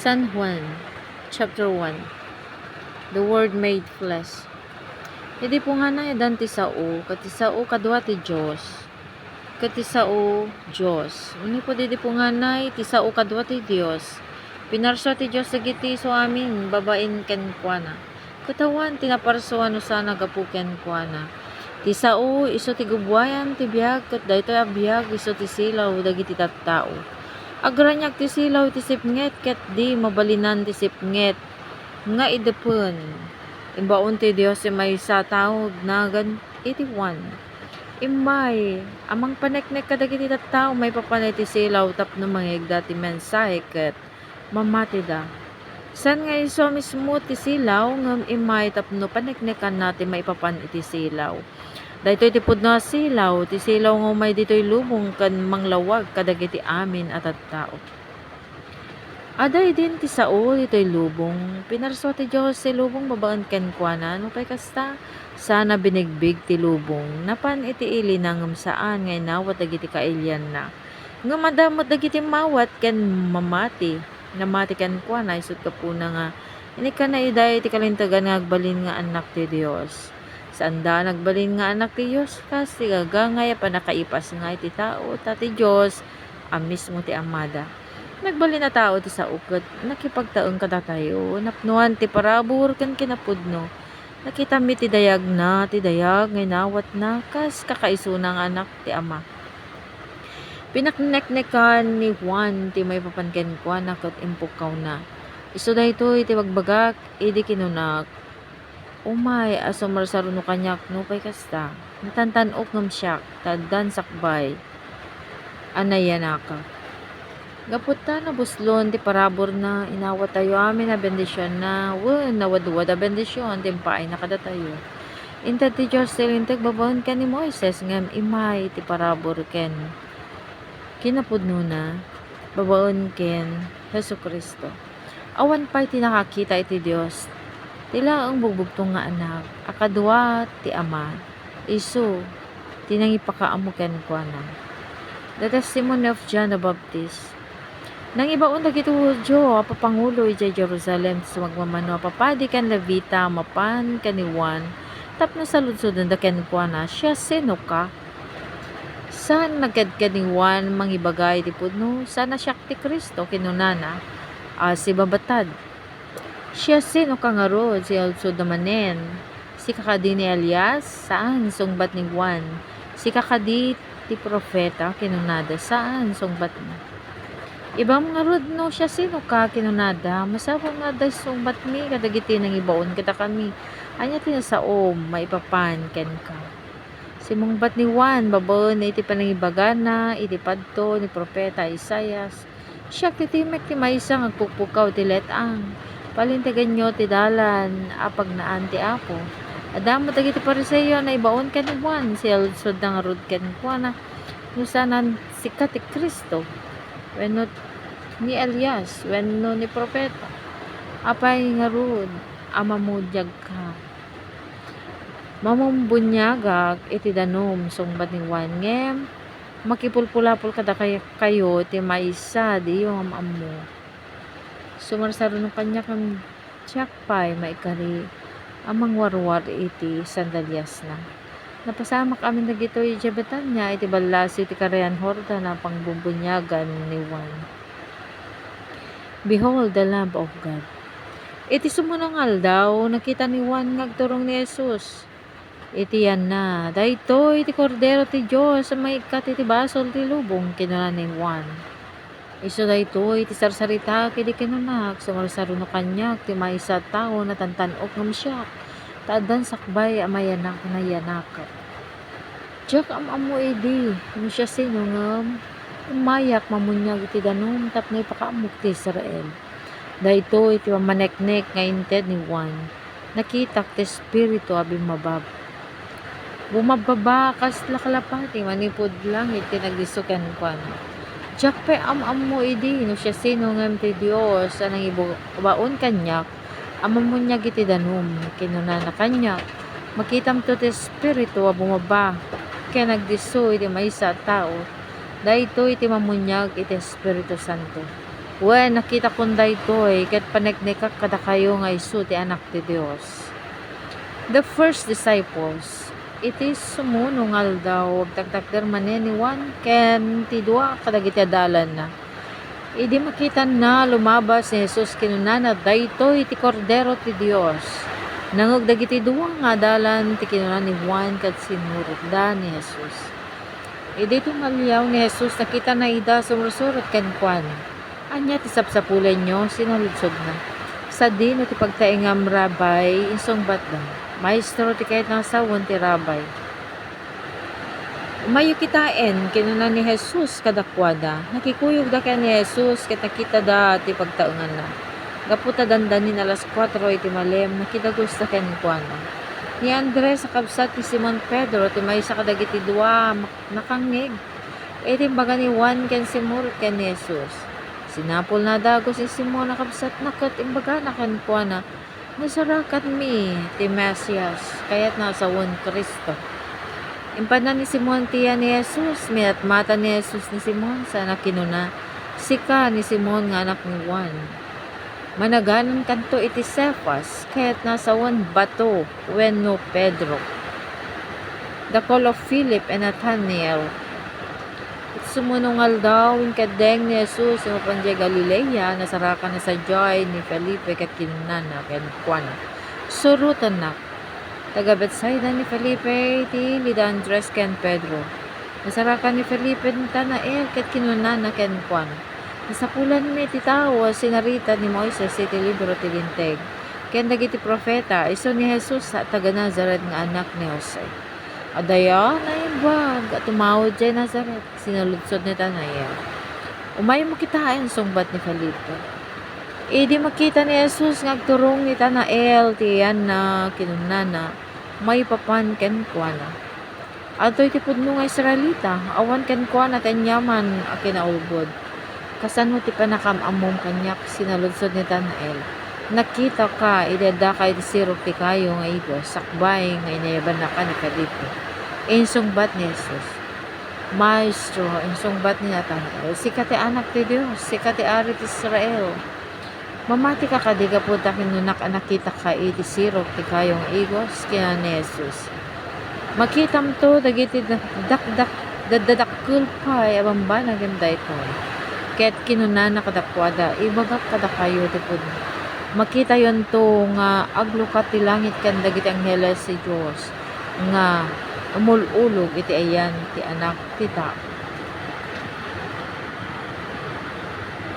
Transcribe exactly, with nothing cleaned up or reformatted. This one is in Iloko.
San Juan, chapter one. The Word made flesh. Idi punganay, addan ti sao, ket ti sao kadua ti Dios, ket ti sao Dios. Manipud idi punganay, ti sao kadua ti Dios. Pinarsua ti Dios dagiti isuamin babaen kenkuana. Ket awan ti naparsua no saan a gapu kenkuana. Ti sao isu ti gubuayan ti biag, ket daytoy a biag isu ti silaw dagiti tattao. Agraniag ti silaw iti sipnget, ket di mabalinan ti sipnget nga idepen. Imbaon ti Dios ti maysa a tao nagan iti Juan. Immay a mangpaneknek kadagiti tattao maipapan iti silaw tapno mangngegda ti mensahe ket mamatida. Saan nga isu a mismo ti silaw, ngem immay tapno paneknekanna ti maipapan iti silaw. Daytoy ti pudno a silaw, ti silaw nga umay ditoy lubong ken manglawag kadagiti amin a tattao. Adda idin ti sao ditoy lubong. Pinarsua ti Dios ti lubong babaen kenkuana. Nupay kasta, saan a binigbig ti lubong. Napan iti ilina ngem saan nga inawat dagiti kailianna. Ngem adda met dagiti mawat ken mamati. Namati kenkuana, isut' gapuna nga inikkana ida iti kalintegan nga agbalin nga annak ti Dios. Saanda a nagbalin nga annak ti Dios, kas ti gagangay a pannakaipasna iti tao, ta ti Dios a mismo ti Amada. Nagbalin a tao ti sao ket nakipagtaeng kadatayo, napnoan ti parabur ken kinapudno. Nakitami ti dayagna, ti dayag nga inawatna, kas kakaisuna nga Anak ti Ama. Pinakneknekan ni Juan ti maipapan kenkuana ket impukkawna. Isu daytoy ti bagbagak idi kinunak, Umay a sumarsaruno kaniak nupay kasta. Natantan-ok ngem siak, ta addan sakbay a nayanakak. Gapu ta nabuslon ti paraburna, inawatayo amin a bendisionna, wen nawadwad a bendision ti impaayna kadatayo. Inted ti Dios ti Linteg babaen ken ni Moises, ngem immay ti parabur ken kinapudnona babaen ken Jesu-Cristo. Awan pay ti nakakita iti Dios. Ti laeng bugbugtong nga Anak a kadua ti Ama, isu ti nangipakaammo kenkuana. The testimony of John the Baptist. Nangibaon dagiti Judio a papangulo idiay Jerusalem ti sumagmamano a papadi ken Levita a mapan ken ni Juan tapno saludsodenda kenkuana, "Siasinoka?" Saan nagkedked ni Juan mangibaga iti pudno, "Saan a siak ti Cristo," kinunana a sibabatad. "Siasinoka ngarud?" sialsodda manen. "Sika kadi ni Elias?" "Saan," sungbat ni Juan. "Sika kadi ti profeta?" kinunada. "Saan," sungbatna. "Ibam ngarud no siasinoka," kinunada. "Masapul nga adda sungbatmi kadagiti nangibaon kadakami. Ania ti nasaom maipapan kenka?" Simmungbat ni Juan babaen iti panangibagana iti padto ni profeta Isaias, "Siak ti timek ti maysa nga agpukpukaw iti let-ang. Palinteganyo ti dalan a pagnaan ti Apo." Adda met dagiti Fariseo a naibaon ken ni Juan, sialudsodda ngarud kenkuana no saan a sika ti Cristo, wenno ni Elias, wenno ni profeta. "Apay ngarud a mamuniagka?" "Mamumbuniagak iti danum," sungbat ni Juan, "ngem makipulpulapol kadakayo ti maysa a diyo am-ammo. Sumarsaruno kaniak ngem diak pay maikari a mangwarwar iti sandaliasna." Napasamak amin dagitoy idiay Betania iti ballasiw ti Karian Jordan a pangbumbuniagan ni Juan. Behold the Lamb of God. Iti sumuno nga aldaw, nakita ni Juan nga agturong ni Jesus iti yanna. "Daytoy ti Kordero ti Dios a mangikkat iti basol ti lubong," kinuna ni Juan. "Isu daytoy ti sarsaritaak idi kinunak, 'Sumarsaruno kaniak ti maysa a tao, natantan-ok ngem siak, ta addan sakbay a mayanak, nayanakak.' Diak am-ammo idi no siasino, ngem immayak mamuniag iti danum tapno ipakaammok ti Israel." Daytoy ti pammaneknek nga inted ni Juan. Nakitak ti Espiritu a bimmabab. Bumababa kas kalapati manipud langit ti nagdisso kenkuana. "Diak pay am-ammo idi no siasino ngem ti Dios a nangibaon kaniak a mamuniag iti danum," kinunana kaniak. Makitamto ti Espiritu a bumaba ken nagdisso iti maysa a tao. Daytoy ti mamuniag iti Espiritu Santo. Wen, nakitakon daytoy, ket paneknekak kadakayo nga isu ti Anak ti Dios. The first disciples. Iti sumuno nga aldaw, agtaktakder manen ni Juan ken ti dua kadagiti adalanna. Idi makitanna, lumabas ni Jesus, kinunana, "Daytoy ti Kordero ti Dios." Nangngeg dagiti dua nga adalan ti kinuna ni Juan ket sinurotda ni Jesus. Idi tumaliaw ni Jesus, nakitana ida sumursurot kenkuana. "Ania ti sapsapulenyo?" sinaludsodna. "Sadino ti pagtaengam, Rabbi?" insungbatda. "Maestro ti kayatna a sawen ti Rabbi." "Umayyo kitaen," kinuna ni Jesus kadakuada. Nakikuyogda ken ni Jesus ket nakitada ti pagtaenganna. Gapu ta dandanin alas kuatro iti malem, nakidagusta kenkuana. Ni Andres a kabsat ni Simon Pedro ti maysa kadagiti dua a mak-, nakangngeg. Iti imbaga ni Juan ken simmurot ken ni Jesus, sinapulna a dagus ni Simon a kabsatna ket imbagana kenkuana, "Nasarakanmi ti Mesias," kayatna a sawen Cristo. Impadna ni Simon ti yan ni Jesus. Minatmatan ni Jesus ni Simon, sana kinuna, "Sika ni Simon nga anak ni Juan. Managanankanto iti Cefas," kayatna a sawen bato wenno Pedro. The call of Philip and Nathanael. Iti sumuno nga aldaw, inkeddeng ni Jesus ti mapan idiay Galilea. Nasarakanna sadiay ni Felipe ket kinunana kenkuana, "Surotennak." Taga-Betsaida ni Felipe ti ili da Andres ken Pedro. Nasarakan ni Felipe ni Natanael ket kinunana kenkuana, "Nasapulanmi ti tao a sinarita ni Moises iti libro ti Linteg ken dagiti profeta, isu ni Jesus a taga-Nazaret nga anak ni Jose. Adda aya naimbag a tumawid idiay Nazaret?" sinaludsod ni Natanael. "Umaymo kitaen," sungbat ni Felipe. Idi makita ni Jesus nga agturong ni Natanael ti yanna, kinunana, maipapan kenkuana, "Adtoy ti pudno nga Israelita, awan kenkuana ti aniaman a kinaulbod. Kasano ti pannakaam-ammom kaniak?" sinaludsod ni Natanael. "Nakitaka idi addaka iti sirok ti kayo nga igos, sakbay nga inayabannaka ni Felipe," insungbat ni Jesus. "Maestro," insungbat ni Natanael, "sika ti Anak ti Dios, sika ti Ari ti Israel. Mamatika kadi gapu ta kinunak a nakitaka iti sirok ti kayo nga igos?" kinuna ni Jesus. "Makitamto dagiti dak-, dakdak-, daddadakkel pay a bambanag ken daytoy." Ket kinunana kadakuada, "Ibagak kadakayo ti pudno. Makitayonto nga aglukat ti langit ken dagiti angheles ti Dios nga umul-ulog iti ayan ti Anak ti Tao."